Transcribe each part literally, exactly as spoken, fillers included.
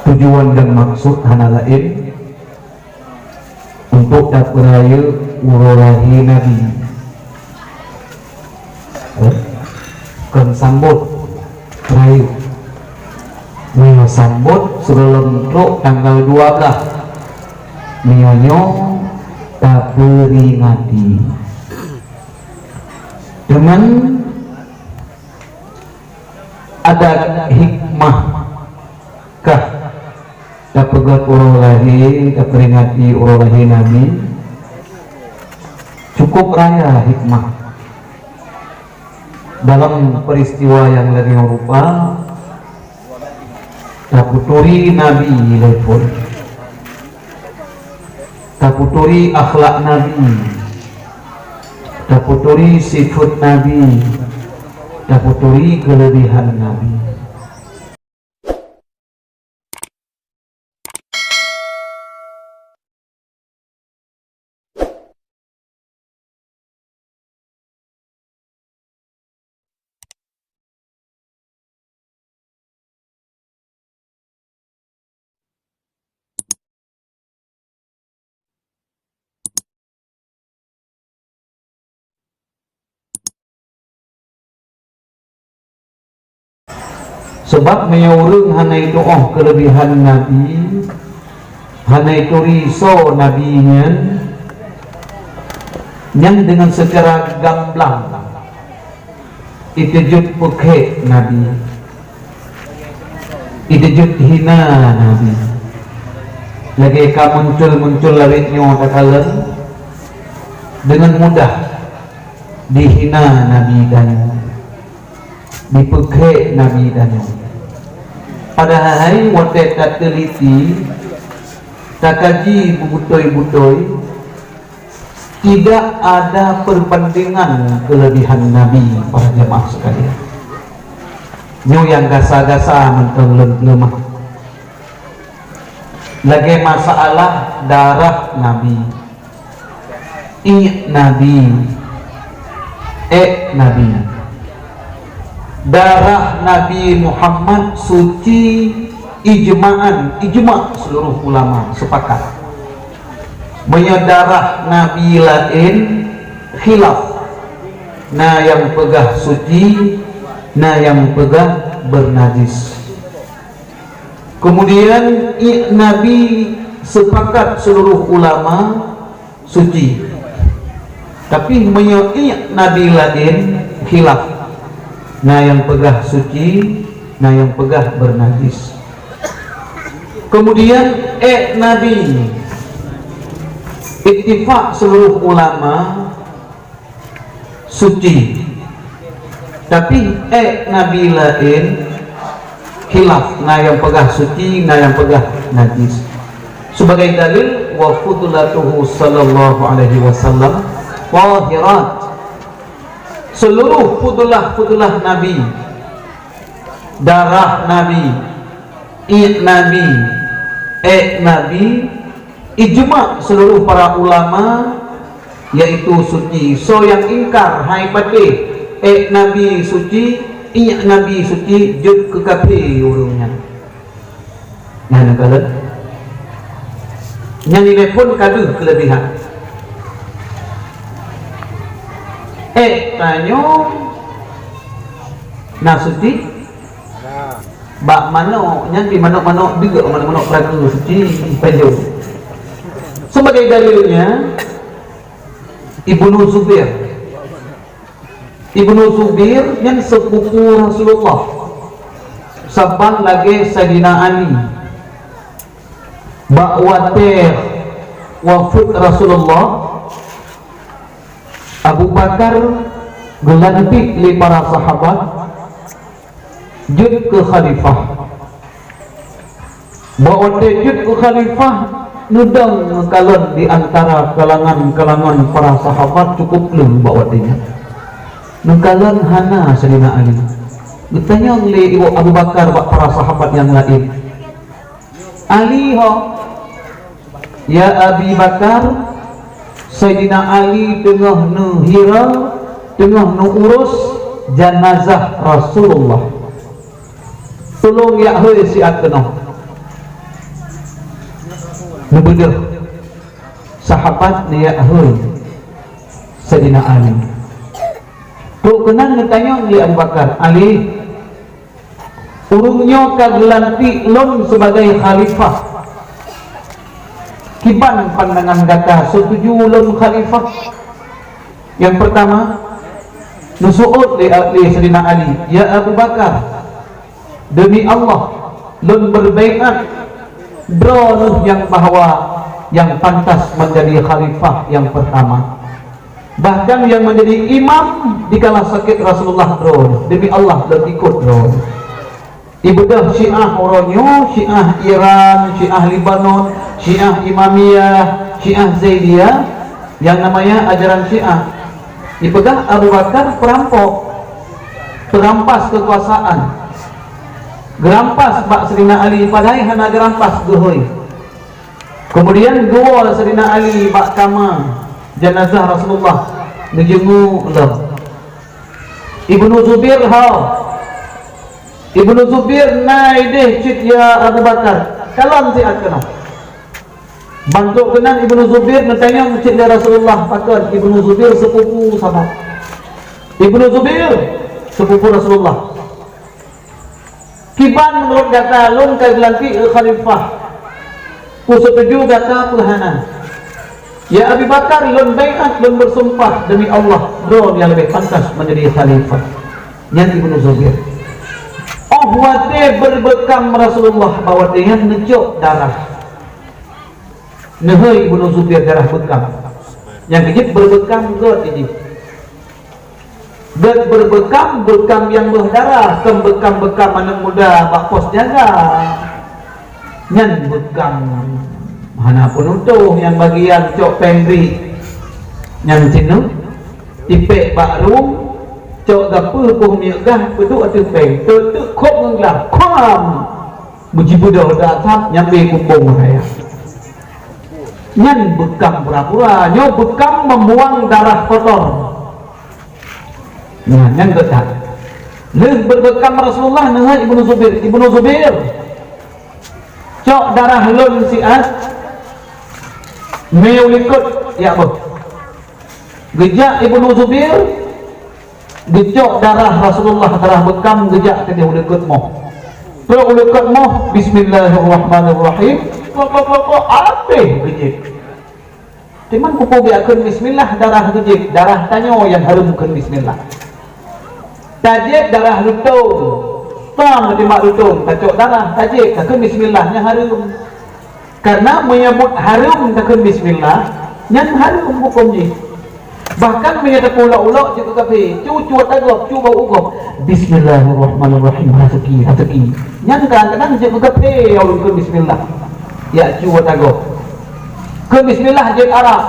Tujuan dan maksud hana laén untuk tapeurayeuk uroe lahé Nabi. Eh, kon sambot, peurayeuk. Meunyoe sambot sigohlom trok tanggal dua belas, meunyoe nyoe tapeuringati. Teuma ada hikmah kah tapeugét uroe lahé, tapeuringati uroe lahé Nabi? Cukup raya hikmah. Dalam peristiwa nyang lagée rupa, tapeuturi Nabi lé phon. Tapeuturi akhlak Nabi. Tapeuturi sifat Nabi. Tapeuturi kelebihan Nabi. Sabab meunyoe ureuëng hana ituoh keulebihan Nabi, hana ituri soe Nabi nyan, nyan deungon seucara gamblang iteujeuet peukhée Nabi, iteujeuet hina Nabi. Lagée ka muncul-muncul lawét nyoe takalon, deungon mudah dihina Nabi tanyoe, dipeukhée Nabi tanyoe. Padahai watée tateliti, takaji beubutôi-butôi, tidak ada perbandingan kelebihan Nabi, para jamaah sekalian. Nyoe nyang gasa-gasa mantong lôn leumah. Lagée masalah darah Nabi, iék Nabi, ék Nabi. Darah Nabi Muhammad suci ijma'an, ijma' seluruh ulama sepakat. Meunyoe darah Nabi laén khilaf, na nyang peugah suci, na nyang peugah beunajis. Kemudian iék Nabi sepakat seluruh ulama suci. Tapi meunyoe iék Nabi laén khilaf, na nyang peugah suci, na nyang peugah beunajis. Kemudian ék Nabi ittifak seluruh ulama suci. Tapi ék Nabi laén khilaf, na nyang peugah suci, na nyang peugah najis. Sebagai dalil, wa fudlatuhu sallallahu alaihi wasallam tahirat. Seluruh fudlah-fudlah Nabi, darah Nabi, iék Nabi, ék Nabi, ijma' seluruh para ulama, yaitu suci. Soe nyang ingkar hai patéh ék Nabi suci, iék Nabi suci, jeuet keu kafé ureuëng nyan. Nyan ka lheueh. Nyan ilée phon ka deuh keulebihan. Ék tanyoe na suci, bak manok nyan di manok-manok deuk, manok-manok peurangui suci pajoh. Sebagai dalilnya, Ibnu Zubair. Ibnu Zubair nyan sepupu Rasulullah, saban lagée Saidina Ali. Bak watée wafeuet Rasulullah, Abu Bakar geulantik lé para sahabat jeuet keu khalifah. Bak watée jeuet keu khalifah, neudong neukalon di antara kalangan-kalangan para sahabat cukup le bak watée nyan. Neukalon hana Saidina Ali. Geutanyong lé Abu Bakar bak para sahabat nyang laén, "Ali ho?" "Ya Abi Bakar, Saidina Ali teungoh neuhira, teungoh neuurus janazah Rasulullah. Tulông jak hôi siat keunoe." Neubeudôh sahabat neujak hôi Saidina Ali. Trok keunan neutanyong lé Abu Bakar, "Ali, ureuëng nyoe ka geulantik lôn sibagai khalifah. Kiban pandangan gata, seutuju lôn khalifah?" Nyang peurtama, neuseuôt lé, lé Saidina Ali, "Ya Abu Bakar, demi Allah, lôn beubaiát droeneuh nyang bahwa nyang pantas meunjadi khalifah nyang peurtama, bahkan nyang meunjadi imam dikala sakét Rasulullah droeneuh. Demi Allah, lôn ikot droeneuh." Ibeudôh Syiah uroe nyoe, Syiah Iran, Syiah Lebanon, Syiah Imamiyah, Syiah Zaidiyah, nyang namanya ajaran Syiah. Ipeugah Abu Bakar peurampok, peurampas keukuasaan, geurampas bak Saidina Ali, padahai hana geurampas geuhôi. Keumudian geuwoe Saidina Ali bak kama jeunazah Rasulullah, neujeungeuk lom. Ibnu Zubair ho. Ibnu Zubair na ideh cit, "Ya Abu Bakar, kalon siat keunoe." Ban trok keunan Ibnu Zubair neutanyong cit lé Rasulullah, pakon? Ibnu Zubair seupupu sahabat. Ibnu Zubair seupupu Rasulullah. "Kiban meunurot gata lôn ka geulantik keu khalifah? Peue seutuju gata, peue hana?" "Ya Abi Bakar, lôn baiát, lôn beusumpah demi Allah, droe nyang leubeh pantas meunjadi khalifah." Nyan Ibnu Zubair. Óh watée beureubekam Rasulullah bak watée nyan neucok darah. Neuhôi Ibnu Zubair darah beukam. Nyang keujeuet beureubekam gét jih. Gét beureubekam, beukam nyang boh darah, kon beukam-beukam aneuëk muda bak pos jaga. Nyan beukam hana peunutôh, nyan bagian cok péng bri. Nyan sineuk tipék bak rueng, cok gapeuh poh miyeuk gah peuduek ateueh péng, teuk-teuk khôb ngon glam, kham! Meujibeudôh dasam nyang bée kumbong raya. Nyan beukam pura-pura, nyoe beukam membuang darah kotor. Nah, nyan gét that. Lheueh beureubekam Rasulullah, neuhôi Ibnu Zubair, "Ibnu Zubair, cok darah lôn siat, mé u likot jak beuh." Geujak Ibnu Zubair, geucok darah Rasulullah, darah beukam, geujak keudeh u likot moh. Trok u likot moh, "Bismillahirrahmanirrahim." Klok, klok, klok, klok, abéh geujieb. Teuma peue geukheun bismillah, darah geujieb, darah tanyoe nyang hareuem kheun bismillah. Tajieb darah lutông, tam teumbak lutông, tacok darah, tajieb, takheun bismillah, nyan hareuem. Karena meunyo buet hareuem takheun bismillah, nyan hareuem hukôm jih. Bahkan meunyo tapeuulok-ulok jeuet keu kafé, cu, cu ata gob, cu bak u gob, "Bismillahirrahmanirrahim, raseuki, raseuki." Nyan kadang-kadang jeuet keu kafé, ureuëng kheun bismillah. Jak cu ata gob. Kheun bismillah jeuet Arab.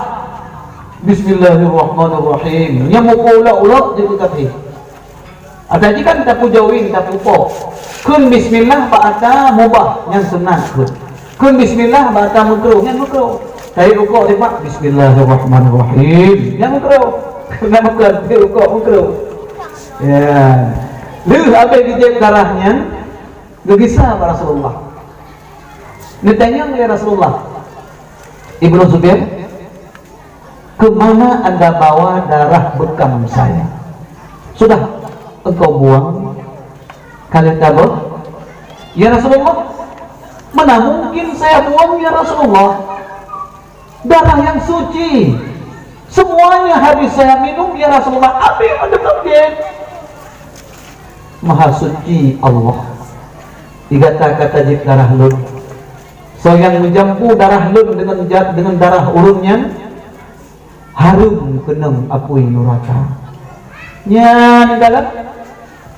"Bismillahirrahmanirrahim." Nyan meupeuulok-ulok jeuet keu kafé. Ata jih kan tapeujaweuin, tapeupok. Kheun bismillah bak ata mubah, nyan sunat kheun. Kheun bismillah bak ata meukruh, nyan meukruh. Tahi rukok teupat, "Bismillahirrahmanirrahim." Nyan meukruh. Nyan meukruh, tahi rukok meukruh. Ya. Lheueh habéh geujieb darah nyan, geugisa bak Rasulullah. Neutanyong lé Rasulullah, "Ibnu Zubair, ke mana anda bawa darah bekam saya? Sudah engkau buang ka lheueh tabeuh?" "Ya Rasulullah, mana mungkin saya buang, ya Rasulullah? Darah yang suci, semuanya habis saya minum, ya Rasulullah, apa yang anda pakai?" "Maha suci Allah, di gata ka tajieb darah lôn. Soe nyang meujampu darah lôn deungon ja-, deungon darah ureuëng nyan, hareuem keunong apui nuraka." Nyan dalam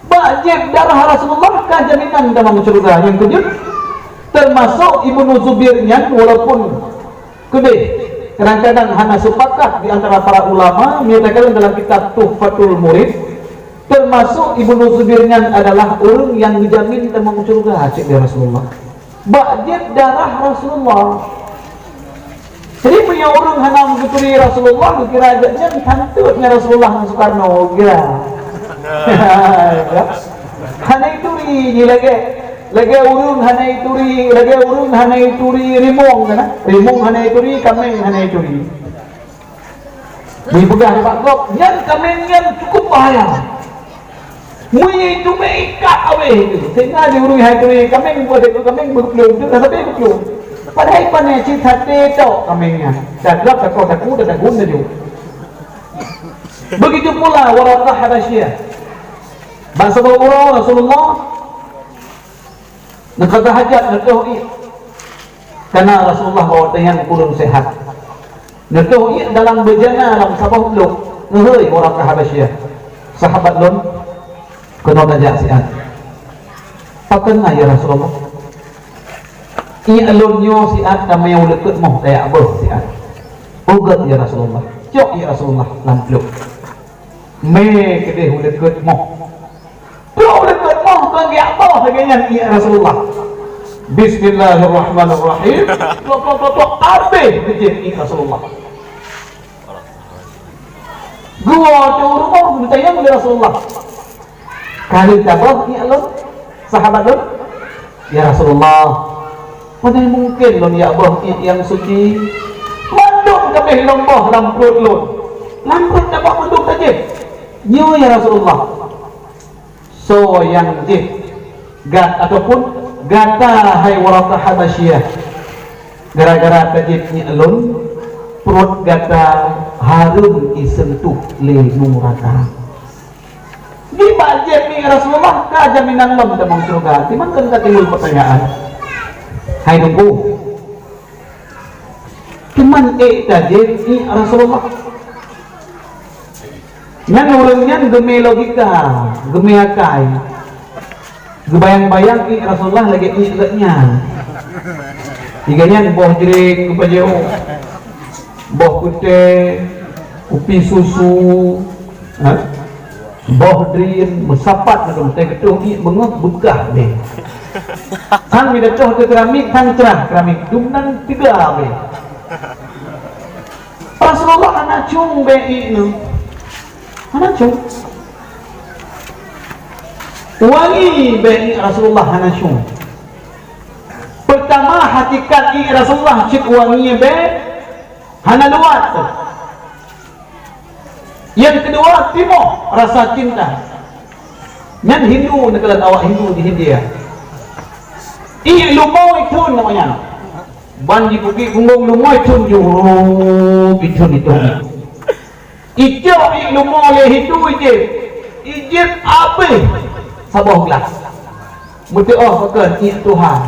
bak jieb darah Rasulullah ka jaminan tamong syeuruga nyang keujeuet. Teumasok Ibnu Zubair nyan, walaupun keudeh kadang-kadang hana sepakat di antara para ulama, meunyo takalon dalam kitab Tuhfatul Murid, teumasok Ibnu Zubair nyan adalah ureuëng nyang geujamin tamong syeuruga cit lé Rasulullah. Bak jieb darah Rasulullah. Jadi, meunyoe ureuëng hana meuturi Rasulullah, geukira geuhnyan tantot ngon Rasulullah ngon Sukarno, geukira. Hana ituri jih lagée. Lagèe ureueng hana ituri, lagèe ureueng hana ituri rimong kan? Rimong hana ituri, kaméng hana ituri. Dipeugah bak gob, nyan kaméng nyan cukup bahaya. Meunyo ituri ikat abéh tu. Sehingga di ureueng hai turi kaméng, buat itu kaméng beuplueng tu, dah sabe beuplueng. Padahai pané cit saté tok kaméng nyan. Dah drop takot aku, dah dagun laju. Begitu pula Waraqah Habasyah. Bak saboh uroe Rasulullah neuqadah hajat, neutoh ié. Karena Rasulullah bak watèe nyan kureueng sehat. Neutoh ié dalam beujana lam saboh blok. Neuhôi Waraqah Habasyah, "Sahabat lôn, keunoe tajak siat." "Pakon na, ya Rasulullah?" "Ié lôn nyoe siat tamé uleukeut moh, tajak beuh siat." "Peue gèt, ya Rasulullah?" "Cok, ya Rasulullah, lam blok." Mé keudéh uleukeut moh. Trok uleukeut moh, kon geujak beuh lagèe nyan ié Rasulullah. Bismillahirrahmanirrahim. Trok, trok, trok, trok, abéh keujeuet ié Rasulullah. Geuwoe teuh u rumoh, geutanyong lé Rasulullah, "Ka lheueh tabeuh ié lôn, sahabat lôn?" "Ya Rasulullah, pane mungken lôn jak beuh ié nyang suci. Mandum ka abéh lôn beuh lam pruet lôn. Lam pruet tabeuh mandum ka jeuet." "Nyoe, ya Rasulullah." "Soe nyang jeuet gata, ataupun gata, hai Waraqah Habasyah? Gara-gara tajeuet ié lôn, pruet gata hareuem jiseuntuh lé nuraka." Nibak jép ié Rasulullah ka jaminan lom tamong syeuruga. Teuma kon ka timbul peutanyaan, hai Teungku, teuma ék ka jép ié Rasulullah? Nyan ureueng nyan geumé logika, geumé akai. Geubayang-bayang ié Rasulullah lagèe ié geuh nyan. Ié geuh nyan boh jreng geupajoh, boh peuté, kupi susu, ha? Boh drin, meusapat mantong, teuh geutoh ié beungöh beukah deh. Sang meudotoh keu keramik, sang crah keramik, dum nan teuga beh. Rasulullah hana cung beh ié nyoe. Hana cung. Wangi beh ié Rasulullah hana cung. Peurtama, hakikat ié Rasulullah cit wangi beh hana luwat. Nyang keudua, timoh rasa cinta. Nyan Hindu, neukalon awak Hindu di India. Ié lumoe ithon nama nyan. Ban jipeuki punggong lumoe ithon, juruk ithon, ithon. Icok ié lumoe lé Hindu, ijép. Ijép abéh saboh glas. Meutuoh pakon ié Tuhan.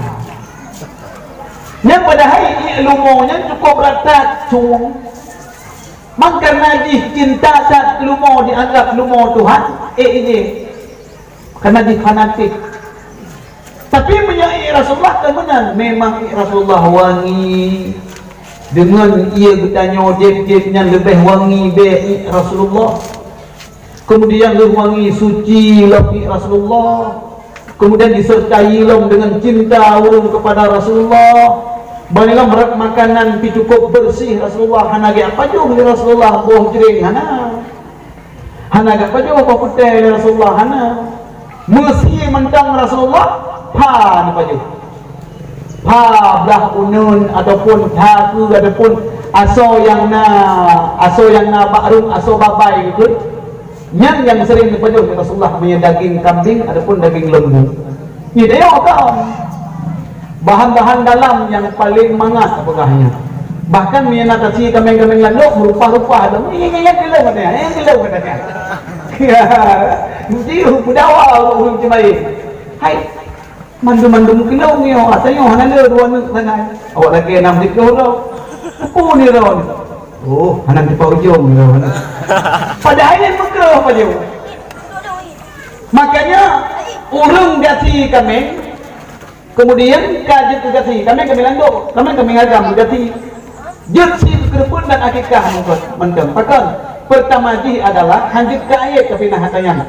Nyan padahai ié lumoe nyan cukup brat that, cung. Man kareuna jih cinta that keu lumoe, dianggap lumoe Tuhan, ék ijép. Kareuna jih fanatik. Tapi meunyoe ié Rasulullah kan meunan, memang ié Rasulullah wangi. Deungon ié geutanyoe jép-jép nyan leubeh wangi beh ié Rasulullah. Keumudian lheueh wangi, suci lom ié Rasulullah. Keumudian diseurtai lom deungon cinta ureueng keupada Rasulullah. Ban lom rot makanan pih cukup beureuséh Rasulullah, hana geupajoh lé Rasulullah boh jreng, hana. Hana geupajoh boh peuté lé Rasulullah, hana. Meusie mantong Rasulullah, pha neupajoh. Pha blah uneuen ataupun pha keue ataupun asoe nyang na, asoe nyang na bak rhueng, asoe babai gitu. Nyan nyang sering neupajoh lé Rasulullah, meunyoe daging kambing ataupun daging lembu. Nyoe tayue ka. Bahan-bahan dalam nyang paleng mangat peugah nyan. Bahkan meunyoe na tasi kaméng-kaméng landok, meurupah-rupah tu, "Nyan, nyan, nyan, kilo," katanya, "Nyan, kilo," katanya. Ya, meudawa ureueng cemai. Hai, Mandum-mandum kilo nyoe, ata nyoe hana le dua neuk sagai. Awak lagèe nam siplôh droe. Peue ni droe ni? Oh, hana teupat ujong droe ni. Padahai nyan meukreuh pajoh. Makanya, ureueng gasi kaméng, kemudian ka jeuet keu gasi. Kaméng, kaméng landok, kaméng, kaméng agam gasi. Jeuet si keureubeuen dan akikah mantong. Pakon? Peurtama jih adalah hanjeuet keu ayat tapi na hata nyan.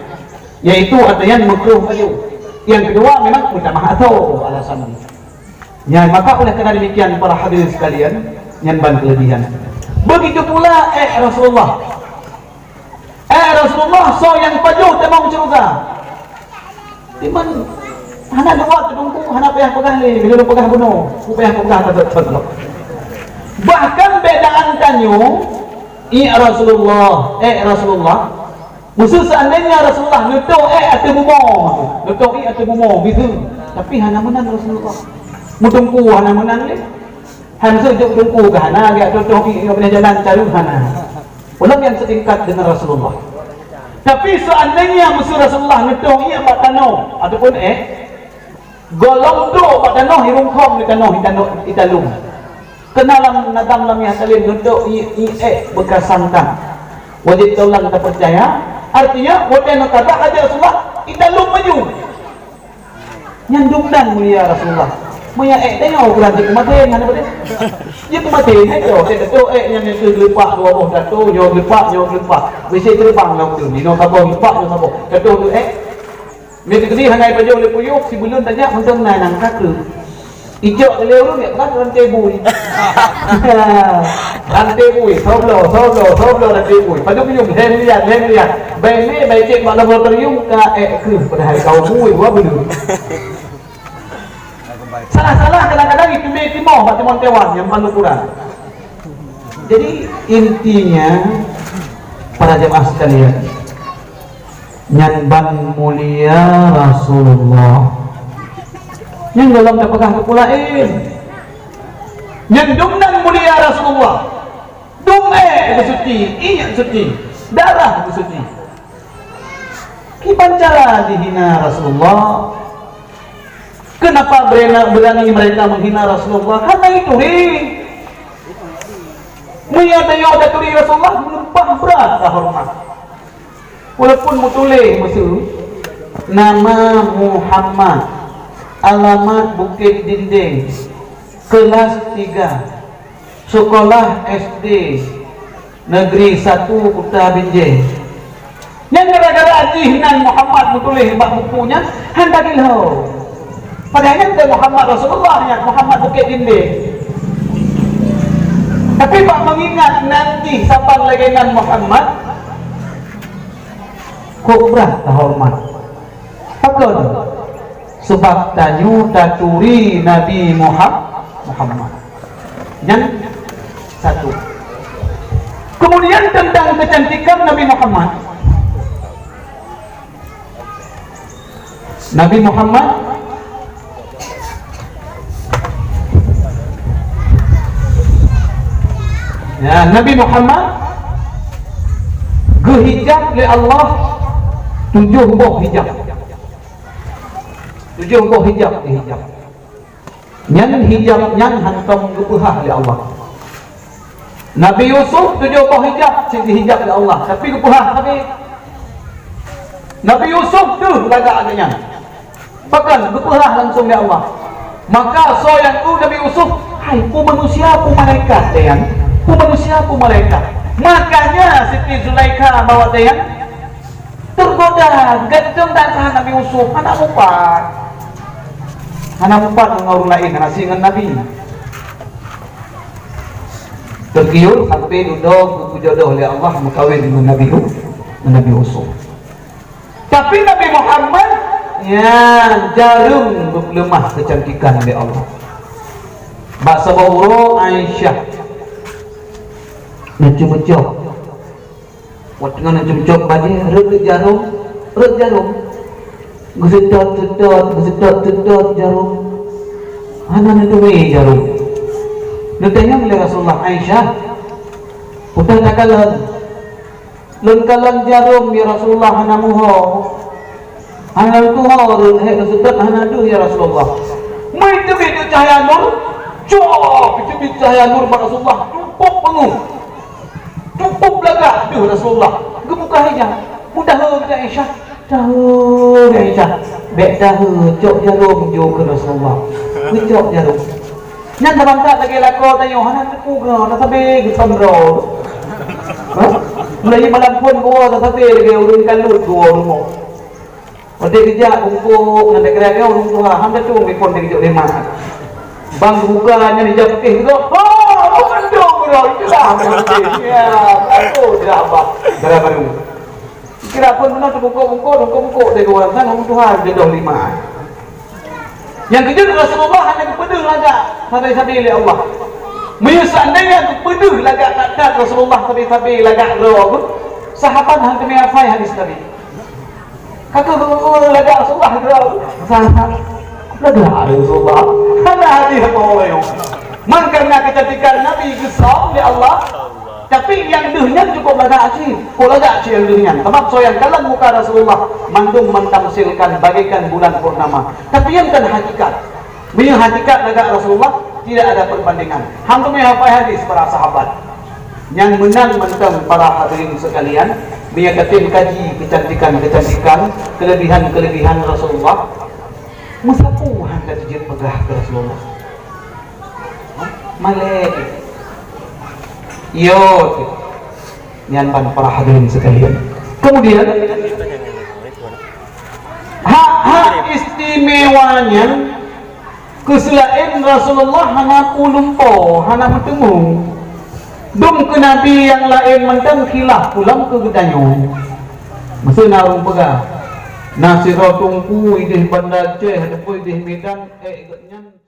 Yaitu ata nyan meukreuh pajoh. Nyang keudua memang meutamah asoe alasan. Nyan, maka oleh karena demikian, para hadirin sekalian, nyan ban kelebihan. Begitu pula, eh, Rasulullah. Eh, Rasulullah, soe nyang pajoh tamong syeuruga? Iman Hana dua teungku, hana payah peugah lé, bila peugah bunoe, ku payah peugah beutôi-beutôi. Bahkan bak tanyoe, "Ié Rasulullah, eh Rasulullah." Maksud seandainya Rasulullah neutôk ék ateueh bumoe, neutôk ié ateueh bumoe, biseung. Tapi hana meunan Rasulullah. Meuteungku hana meunan lé. Hai maksud jok teungku ka hana, geujak tôh-tôh ié ngon jalan caru hana. Ulôn nyang setingkat dengan Rasulullah. Tapi seandainya maksud Rasulullah neutôk ié bak tanoh ataupun ék, gohlom trôk bak tanoh irungkhom di tanoh italôm. Keunan lam nadam lam nyang salin neutôk ié, ié ék beukasangkan. Wajéb taulang tapeucaya, artinya watée neukabah aja Rasulullah, italôm maju. Nyan dum dan mulia Rasulullah. Meunyo ék tanyoe ukuran jeuet keumaté nyan apa dia? Jeuet keumaté hai tu, ék tu ék nyan itu geulepak dua boh datu, nyoe geulepak, nyoe geulepak. Bisi terbang lam tu, nyoe saboh geulepak, nyoe saboh. Datu tu ék. Meukeudi hana ipajoh lé puyuh, sibuleuen tajak mantong na nangka keu. Ijok lé ureueng ya kan rantai bui. Rantai bui, soblo, soblo, soblo rantai bui. Padum yum, hen lian, hen lian. Bai mé, bai cek bak laboratorium ka ék keuh padahai kaum bui dua buleuen. Salah-salah kadang-kadang itu mé timoh bak timon tewan nyang ban ukuran. Jadi intinya para jemaah sekalian, nyan ban mulia Rasulullah. Nyan gohlom tapeugah keu peue laén. Nyan dum nan mulia Rasulullah. Dum ék geusuci, ié suci, darah geusuci. Kiban cara dihina Rasulullah? Kenapa berani, berani mereka menghina Rasulullah? Karena itu, hei, meunyo tanyoe taturi Rasulullah, meuleupah brat tahoreumat. Walaupun meutuléh miseue, nama Muhammad, alamat Bukit Dinding, kelas tiga, sekolah S D Negeri Satu Kuta Binjai. Nyan gara-gara jih nan Muhammad meutuléh bak buku nyan, han tagilho. Padahai nyan teu Muhammad Rasulullah nyan, Muhammad Bukit Dinding. Tapi bak mengingat nan jih saban lagée nan Muhammad, kok brat tahoreumat. Pakon? Sebab tanyoe taturi Nabi Muha-, Muhammad. Nyan satu. Kemudian tentang kecantikan Nabi Muhammad. Nabi Muhammad, ya, Nabi Muhammad geuhijab lé Allah tujoh boh hijab. Tujoh boh hijab dihijab. Nyan hijab nyan hantom geupeuhah lé Allah. Nabi Yusuf tujoh boh hijab cit dihijab lé Allah, tapi geupeuhah sabe. Nabi Yusuf deuh lagak lagée nyan. Pakon geupeuhah langsung lé Allah. Maka soe nyang u Nabi Yusuf, hai peue manusia, peue malaikat, nyan. Peue manusia, peue malaikat. Makanya Siti Zulaikha bahwa, nyan, tergoda, gantung that keu Nabi Yusuf, hana mupat. Hana mupat ngon ureueng laén, hana sie ngon Nabi. Teugiur sampai dudoe geupeujodoh lé Allah meukawen ngon Nabi Yu-, ngon Nabi Yusuf. Tapi Nabi Muhammad, ya, jareueng geupeuleumah keucantikan lé Allah. Bak saboh uroe Aisyah neucok-neucok. Watée nyan cok-cok bajée, rhot-rhot jarôm, rhot jarôm. Geuseutôt-seutôt, geuseutôt-seutôt jarôm. Hana neuteumé jarôm. Neutanyong lé Rasulullah, "Aisyah, peue takalon?" "Lôn kalon jarôm, ya Rasulullah, hana meuho." Hana tuho rhot, hek neuseutôt hana deuh, ya Rasulullah. Meuteubit cahya nur, cok, teubit cahya nur bak Rasulullah, cukup peungeuh. Cukup lagak deuh Rasulullah. Geubuka hijab. Meudahe keu Aisyah. Dahe, Aisyah. Bék dahe, cok jarôm jok keu Rasulullah. Geucok jarôm. Nyan tabantak lagée lakoe tanyoe, hana teupeue, hana sabe geusandroe. Ha? Mulai malam phon geuwoe, hana sabe lagée ureueng kalut geuwoe rumoh. Watée geujak bungkôk ngon dikeue-dikeue ureueng tuha, han teutueng meuphon di geujok lé mak. Bang buka nyan ija putéh geujok, "Ha, mandum uroe itulah putéh." Ya, baru dah abah, dara baru. Kira pun meunan teubungkôk-bungkôk, bungkôk-bungkôk di luwa nyan ureueng tuha jodoh lima. Nyang keujeuet, Rasulullah hana geupeudeuh lagak sabe-sabe lé Allah. Meunyoe seandainya geupeudeuh lagak that-that Rasulullah sabe-sabe lagak droe, sahabat han teumé hafai hadis Nabi. Ka keuh lagak Rasulullah droe, sahabat, lagak Rasulullah. Hana hadis apa orang. Man karena kecantikan Nabi geusau lé Allah, tapi nyang deuh nyan cukup lagak cit. Kok lagak cit nyang deuh nyan? Sabab soe nyang kalon muka Rasulullah mandum mentamsilkan bagaikan bulan purnama. Tapi nyan kan hakikat. Meunyoe hakikat lagak Rasulullah, tidak ada perbandingan. Han teumé hafai hadis para sahabat. Nyang meunan mantong para hadirin sekalian, meunyoe katem kaji kecantikan-kecantikan, kelebihan-kelebihan Rasulullah, meusapeue han ka jeuet peugah keu Rasulullah. Malée. Yo, nyan ban para hadirin sekalian. Kemudian, hak-hak istimewa nyan keu seulaén Rasulullah hana peulumpo, hana meuteumé. Dum keu nabi nyang laén mantong khilaf pulang keu geutanyoe. Meuseu na ureuëng peugah, na sidroe teungku idéh Banda Aceh, teungku idéh Medan, ék geuhnyan